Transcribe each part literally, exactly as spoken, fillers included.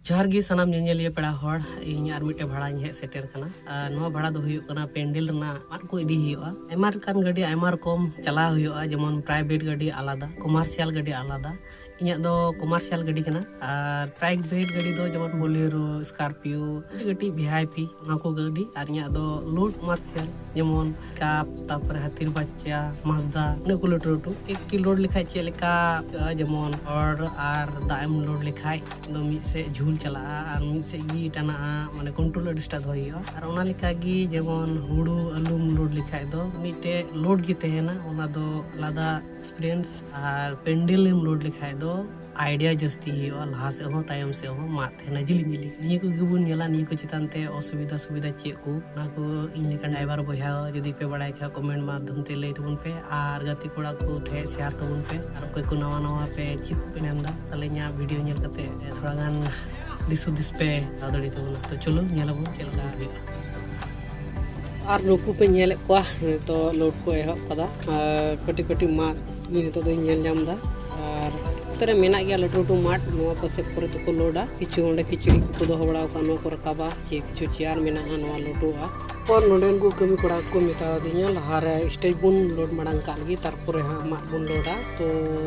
ᱡᱚᱦᱟᱨ ᱜᱮ ᱥᱟᱱᱟᱢ ᱧᱮᱧᱮᱞᱤᱭᱟᱹ ᱯᱮᱲᱟ ᱦᱚᱲ, ᱤᱧ ᱟᱨ ᱢᱤᱫᱴᱮᱱ ᱵᱷᱟᱲᱟᱧ ᱦᱮᱡ ᱥᱮᱴᱮᱨ ᱠᱟᱱᱟ᱾ ᱟᱨ ᱱᱚᱣᱟ ᱵᱷᱟᱲᱟ ᱫᱚ ᱦᱩᱭᱩᱜ ᱠᱟᱱᱟ ᱯᱮᱱᱰᱮᱞ ᱨᱮᱱᱟᱜ ᱢᱟᱫ ᱠᱚ ᱤᱫᱤ ᱦᱩᱭᱩᱜᱼᱟ᱾ ᱟᱭᱢᱟ ᱞᱮᱠᱟᱱ ᱜᱟᱹᱰᱤ ᱟᱭᱢᱟ ᱨᱚᱠᱚᱢ ᱪᱟᱞᱟᱣ ᱦᱩᱭᱩᱜᱼᱟ, ᱡᱮᱢᱚᱱ ᱯᱨᱟᱭᱵᱷᱮᱴ ᱜᱟᱹᱰᱤ ᱟᱞᱟᱫᱟ, ᱠᱚᱢᱟᱨᱥᱤᱭᱟᱞ ᱜᱟᱹᱰᱤ ᱟᱞᱟᱫᱟ᱾ ᱤᱧᱟᱹᱜ ᱫᱚ ᱠᱚᱢᱟᱨᱥᱤᱭᱟᱞ ᱜᱟᱹᱰᱤ ᱠᱟᱱᱟ᱾ ᱟᱨ ᱯᱨᱟᱭᱵᱷᱮᱴ ᱜᱟᱹᱰᱤ ᱫᱚ ᱡᱮᱢᱚᱱ ᱵᱳᱞᱮᱨᱳ, ᱥᱠᱚᱨᱯᱤᱭᱳ, ᱠᱟᱹᱴᱤᱡ ᱠᱟᱹᱴᱤᱡ ᱵᱷᱤ ᱟᱭ ᱯᱤ, ᱚᱱᱟ ᱠᱚ ᱜᱟᱹᱰᱤ᱾ ᱟᱨ ᱤᱧᱟᱹᱜ ᱫᱚ ᱞᱳᱰ ᱠᱚᱢᱟᱨᱥᱤᱭᱟᱞ, ᱡᱮᱢᱚᱱ ᱯᱤᱠᱟᱯ, ᱛᱟᱨᱯᱚᱨᱮ ᱦᱟᱛᱤᱨ ᱵᱟᱪᱪᱟ, ᱢᱟᱡᱽᱫᱟ, ᱚᱱᱟ ᱠᱚ ᱞᱟᱹᱴᱩ ᱞᱟᱹᱴᱩ᱾ ᱮᱠᱴᱤ ᱞᱳᱰ ᱞᱮᱠᱷᱟᱡ ᱪᱮᱫ ᱞᱮᱠᱟ ᱟᱹᱭᱠᱟᱹᱜᱼᱟ, ᱡᱮᱢᱚᱱ ᱦᱚᱲ ᱟᱨ ᱫᱟᱜ ᱮᱢ ᱞᱳᱰ ᱞᱮᱠᱷᱟᱡ ᱫᱚ ᱢᱤᱫ ᱥᱮᱫ ᱡᱷᱩᱞ ᱪᱟᱞᱟᱜᱼᱟ ᱟᱨ ᱢᱤᱫ ᱥᱮᱫ ᱜᱮ ᱴᱟᱱᱟᱜᱼᱟ, ᱢᱟᱱᱮ ᱠᱚᱱᱴᱨᱳᱞ ᱟᱹᱰᱤ ᱥᱴᱟ ᱫᱚᱦᱚᱭ ᱦᱩᱭᱩᱜᱼᱟ᱾ ᱟᱨ ᱚᱱᱟ ᱞᱮᱠᱟ ᱜᱮ ᱡᱮᱢᱚᱱ ᱦᱩᱲᱩ ᱟᱹᱞᱩᱢ ᱞᱳᱰ ᱞᱮᱠᱷᱟᱡ ᱫᱚ ᱢᱤᱫᱴᱮᱡ ᱞᱳᱰ ᱜᱮ ᱛᱟᱦᱮᱱᱟ, ᱚᱱᱟ ᱫᱚ ᱟᱞᱟᱫᱟ ᱮᱠᱥᱯᱤᱨᱤᱭᱮᱱᱥ᱾ ᱟᱨ ᱯᱮᱱᱰᱮᱞ ᱮᱢ ᱞᱳᱰ ᱞᱮᱠᱷᱟᱡ ᱫᱚ ᱟᱭᱰᱤᱭᱟ ᱡᱟᱹᱥᱛᱤ ᱦᱩᱭᱩᱜᱼᱟ, ᱞᱟᱦᱟ ᱥᱮᱫ ᱦᱚᱸ ᱛᱟᱭᱚᱢ ᱥᱮᱫ ᱦᱚᱸ ᱢᱟᱫ ᱛᱟᱦᱮᱱᱟ ᱡᱤᱞᱤᱧ ᱡᱤᱞᱤᱧ᱾ ᱱᱤᱭᱟᱹ ᱠᱚᱜᱮ ᱵᱚᱱ ᱧᱮᱞᱟ, ᱱᱤᱭᱟᱹ ᱠᱚ ᱪᱮᱛᱟᱱ ᱛᱮ ᱚᱥᱩᱵᱤᱫᱟ ᱥᱩᱵᱤᱫᱟ ᱪᱮᱫ ᱠᱚ, ᱚᱱᱟ ᱠᱚ ᱤᱧ ᱞᱮᱠᱟᱱ ᱰᱨᱟᱭᱵᱷᱟᱨ ᱵᱚᱭᱦᱟ ᱡᱩᱫᱤ ᱯᱮ ᱵᱟᱲᱟᱭ ᱠᱷᱟᱡ ᱠᱚᱢᱮᱱᱴ ᱢᱟᱫᱽᱫᱷᱚᱢ ᱛᱮ ᱞᱟᱹᱭ ᱛᱟᱵᱚᱱ ᱯᱮ, ᱟᱨ ᱜᱟᱛᱮ ᱠᱚᱲᱟ ᱠᱚ ᱴᱷᱮᱡ ᱥᱮᱭᱟᱨ ᱛᱟᱵᱚᱱ ᱯᱮ᱾ ᱟᱨ ᱚᱠᱚᱭ ᱠᱚ ᱱᱟᱣᱟ ᱱᱟᱣᱟ ᱯᱮ ᱪᱮᱫ ᱯᱮ ᱢᱮᱱᱫᱟ, ᱛᱟᱦᱞᱮ ᱤᱧᱟᱹᱜ ᱵᱷᱤᱰᱤᱭᱳ ᱧᱮᱞ ᱠᱟᱛᱮ ᱛᱷᱚᱲᱟ ᱜᱟᱱ ᱫᱤᱥ ᱦᱩᱫᱤᱥ ᱯᱮ ᱦᱟᱛᱟᱣ ᱫᱟᱲᱮ ᱛᱟᱵᱚᱱᱟ᱾ ᱛᱚ ᱪᱚᱞᱚ ᱧᱮᱞ ᱟᱵᱚᱱ ᱪᱮᱫ ᱞᱮᱠᱟ ᱦᱩᱭᱩᱜᱼᱟ᱾ ᱟᱨ ᱱᱩᱠᱩ ᱯᱮ ᱧᱮᱞᱮᱫ ᱠᱚᱣᱟ, ᱱᱤᱛᱚᱜ ᱞᱳᱰ ᱠᱚ ᱮᱦᱚᱵ ᱠᱟᱫᱟ᱾ ᱟᱨ ᱠᱟᱹᱴᱤᱡ ᱠᱟᱹᱴᱤᱡ ᱢᱟᱫ ᱜᱮ ᱱᱤᱛᱚᱜ ᱫᱚᱧ ᱧᱮᱞ ᱧᱟᱢ ᱮᱫᱟ᱾ ᱟᱨ ᱱᱚᱛᱮ ᱨᱮ ᱢᱮᱱᱟᱜ ᱜᱮᱭᱟ ᱞᱟᱹᱴᱩ ᱞᱟᱹᱴᱩ ᱢᱟᱫ, ᱱᱚᱣᱟ ᱯᱟᱥᱮ ᱠᱚᱨᱮ ᱫᱚᱠᱚ ᱞᱳᱰᱟ᱾ ᱠᱤᱪᱷᱩ ᱚᱸᱰᱮ ᱠᱤᱪᱨᱤᱡ ᱠᱚᱠᱚ ᱫᱚᱦᱚ ᱵᱟᱲᱟ ᱟᱠᱟᱫ, ᱱᱚᱣᱟ ᱠᱚ ᱨᱟᱠᱟᱵᱟ, ᱪᱮ ᱠᱤᱪᱷᱩ ᱪᱮᱭᱟᱨ ᱢᱮᱱᱟᱜᱼᱟ, ᱱᱚᱣᱟ ᱞᱳᱰᱚᱜᱼᱟ᱾ ᱯᱚᱨ ᱱᱚᱰᱮᱱ ᱠᱚ ᱠᱟᱹᱢᱤ ᱠᱚᱲᱟ ᱠᱚ ᱢᱮᱛᱟ ᱫᱤᱧᱟ, ᱞᱟᱦᱟᱨᱮ ᱥᱴᱮᱡ ᱵᱚᱱ ᱞᱳᱰ ᱢᱟᱲᱟᱝ ᱠᱟᱜ ᱞᱮᱜᱮ, ᱛᱟᱨᱯᱚᱨᱮ ᱦᱟᱸᱜ ᱢᱟᱫ ᱵᱚᱱ ᱞᱳᱰᱟ᱾ ᱛᱚ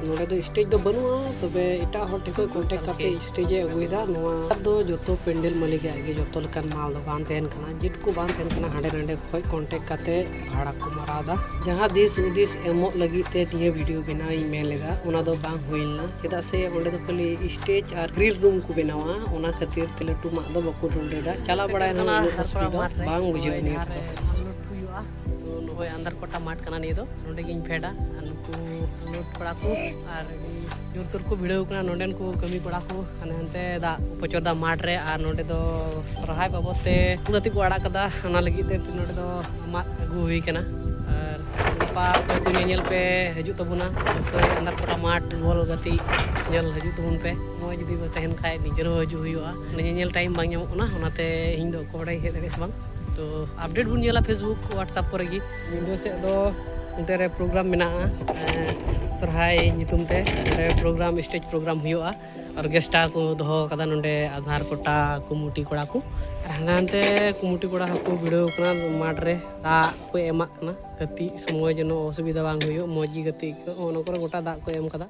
ᱱᱚᱰᱮ ᱫᱚ ᱥᱴᱮᱡ ᱫᱚ ᱵᱟᱹᱱᱩᱜᱼᱟ, ᱛᱚᱵᱮ ᱮᱴᱟᱜ ᱦᱚᱲ ᱴᱷᱮᱱ ᱠᱷᱚᱱ ᱠᱚᱱᱴᱮᱠᱴ ᱠᱟᱛᱮ ᱥᱴᱮᱡ ᱮ ᱟᱹᱜᱩᱭᱮᱫᱟ᱾ ᱱᱚᱣᱟ ᱫᱚ ᱡᱚᱛᱚ ᱯᱮᱱᱰᱮᱞ ᱢᱟᱹᱞᱤᱠᱟᱜ ᱜᱮ, ᱡᱚᱛᱚ ᱞᱮᱠᱟᱱ ᱢᱟᱞ ᱫᱚ ᱵᱟᱝ ᱛᱟᱦᱮᱱ ᱠᱟᱱᱟ, ᱡᱮᱴᱩᱠᱩ ᱵᱟᱝ ᱛᱟᱦᱮᱱ ᱠᱟᱱᱟ ᱦᱟᱸᱰᱮ ᱱᱟᱸᱰᱮ ᱠᱷᱚᱱ ᱠᱚᱱᱴᱮᱠᱴ ᱠᱟᱛᱮ ᱵᱷᱟᱲᱟ ᱠᱚ ᱢᱟᱨᱟᱣ ᱮᱫᱟ᱾ ᱡᱟᱦᱟᱸ ᱫᱤᱥ ᱦᱩᱫᱤᱥ ᱮᱢᱚᱜ ᱞᱟᱹᱜᱤᱫ ᱛᱮ ᱱᱤᱭᱟᱹ ᱵᱷᱤᱰᱤᱭᱳ ᱵᱮᱱᱟᱣ ᱤᱧ ᱢᱮᱱ ᱞᱮᱫᱟ, ᱚᱱᱟ ᱫᱚ ᱵᱟᱝ ᱦᱩᱭ ᱞᱮᱱᱟ, ᱪᱮᱫᱟᱜ ᱥᱮ ᱚᱸᱰᱮ ᱫᱚ ᱠᱷᱟᱹᱞᱤ ᱥᱴᱮᱡ ᱟᱨ ᱜᱨᱤᱞ ᱨᱩᱢ ᱠᱚ ᱵᱮᱱᱟᱣᱟ, ᱚᱱᱟ ᱠᱷᱟᱹᱛᱤᱨ ᱛᱮ ᱞᱟᱹᱴᱩ ᱢᱟᱫ ᱫᱚ ᱵᱟᱠᱚ ᱞᱳᱰ ᱮᱫᱟ᱾ ᱪᱟᱞᱟᱣ ᱵᱟᱲᱟᱭ ᱨᱮᱦᱚᱸ ᱩᱱᱟᱹᱜ ᱚᱥᱩᱵᱤᱫᱷᱟ ᱵᱟᱝ ᱵᱩᱡᱷᱟᱹᱜᱼᱟ ᱱᱤᱭᱟᱹ ᱨᱮᱫᱚ᱾ ᱞᱳᱰ ᱦᱩᱭᱩᱜᱼᱟ᱾ ᱛᱚ ᱱᱚᱜᱼᱚᱭ ᱟᱱᱫᱟᱨ ᱠᱚᱴᱟ ᱢᱟᱴᱷ ᱠᱟᱱᱟ ᱱᱤᱭᱟᱹ ᱫᱚ, ᱱᱚᱸᱰᱮ ᱜᱤᱧ ᱯᱷᱮᱰᱟ᱾ ᱟᱨ ᱱᱩᱠᱩ ᱞᱳᱰ ᱠᱚᱲᱟ ᱠᱚ ᱟᱨ ᱟᱹᱰᱤ ᱡᱳᱨ ᱛᱳᱨ ᱠᱚ ᱵᱷᱤᱲᱟᱹᱣ ᱠᱟᱱᱟ ᱱᱚᱸᱰᱮᱱ ᱠᱚ ᱠᱟᱹᱢᱤ ᱠᱚᱲᱟ ᱠᱚ᱾ ᱦᱟᱱᱮ ᱦᱟᱱᱛᱮ ᱫᱟᱜ ᱠᱚ ᱯᱚᱪᱚᱨ ᱫᱟ ᱢᱟᱴᱷ ᱨᱮ, ᱟᱨ ᱱᱚᱸᱰᱮ ᱫᱚ ᱥᱚᱨᱦᱟᱭ ᱵᱟᱵᱚᱫ ᱛᱮ ᱜᱟᱛᱮ ᱠᱚ ᱟᱲᱟᱜ ᱠᱟᱫᱟ, ᱚᱱᱟ ᱞᱟᱹᱜᱤᱫ ᱛᱮ ᱱᱚᱸᱰᱮ ᱫᱚ ᱢᱟᱫ ᱟᱹᱜᱩ ᱦᱩᱭ ᱠᱟᱱᱟ᱾ ᱟᱨ ᱜᱟᱯᱟ ᱚᱠᱚᱭ ᱠᱚ ᱧᱮᱧᱮᱞ ᱯᱮ ᱦᱤᱡᱩᱜ ᱛᱟᱵᱚᱱᱟ, ᱚᱵᱚᱥᱥᱳᱭ ᱟᱱᱫᱟᱨ ᱠᱚᱴᱟ ᱢᱟᱴᱷ ᱵᱚᱞ ᱜᱟᱛᱮᱜ ᱧᱮᱞ ᱦᱤᱡᱩᱜ ᱛᱟᱵᱚᱱ ᱯᱮ᱾ ᱥᱚᱢᱚᱭ ᱡᱩᱫᱤ ᱵᱟᱝ ᱛᱟᱦᱮᱱ ᱠᱷᱟᱡ ᱱᱤᱡᱮᱨ ᱦᱚᱸ ᱦᱤᱡᱩᱜ ᱦᱩᱭᱩᱜᱼᱟ, ᱢᱟᱱᱮ ᱧᱮᱧᱮᱞ ᱴᱟᱭᱤᱢ ᱵᱟᱝ ᱧᱟᱢᱚᱜ ᱠᱟᱱᱟ, ᱚᱱᱟᱛᱮ ᱤᱧ ᱫᱚ ᱚᱠᱚᱭ ᱦᱚᱲᱮ ᱦᱮᱡ ᱫᱟᱲᱮᱭᱟᱜ ᱥᱮ ᱵᱟᱝ᱾ ᱛᱚ ᱟᱯᱰᱮᱴ ᱵᱚᱱ ᱧᱮᱞᱟ Facebook, WhatsApp ᱠᱚᱨᱮ ᱜᱮ᱾ ᱧᱤᱫᱟᱹ ᱥᱮᱫ ᱫᱚ ᱚᱱᱛᱮ ᱨᱮ ᱯᱨᱳᱜᱨᱟᱢ ᱢᱮᱱᱟᱜᱼᱟ, ᱥᱚᱨᱦᱟᱭ ᱧᱩᱛᱩᱢ ᱛᱮ ᱚᱸᱰᱮ ᱯᱨᱳᱜᱨᱟᱢ, ᱥᱴᱮᱡᱽ ᱯᱨᱳᱜᱨᱟᱢ ᱦᱩᱭᱩᱜᱼᱟ᱾ ᱚᱨᱜᱮᱥᱴᱨᱟ ᱠᱚ ᱫᱚᱦᱚ ᱟᱠᱟᱫᱟ ᱱᱚᱰᱮ ᱟᱫᱷᱟᱨ ᱠᱚᱴᱟ ᱠᱩᱢᱩᱴᱤ ᱠᱚᱲᱟ ᱠᱚ᱾ ᱟᱨ ᱦᱟᱱᱟ ᱦᱟᱱᱛᱮ ᱠᱩᱢᱩᱴᱤ ᱠᱚᱲᱟ ᱦᱚᱸᱠᱚ ᱵᱷᱤᱲᱟᱹᱣ ᱠᱟᱱᱟ ᱢᱟᱴᱷ ᱨᱮ, ᱫᱟᱜ ᱠᱚ ᱮᱢᱟᱜ ᱠᱟᱱᱟ᱾ ᱜᱟᱛᱮᱜ ᱥᱚᱢᱚᱭ ᱡᱮᱱᱚ ᱚᱥᱩᱵᱤᱫᱷᱟ ᱵᱟᱝ ᱦᱩᱭᱩᱜ, ᱢᱚᱡᱽ ᱜᱮ ᱜᱟᱛᱮᱜ ᱟᱹᱭᱠᱟᱹᱜ, ᱚᱱᱟ ᱠᱚᱨᱮ ᱜᱚᱴᱟ ᱫᱟᱜ ᱠᱚ ᱮᱢ ᱠᱟᱫᱟ᱾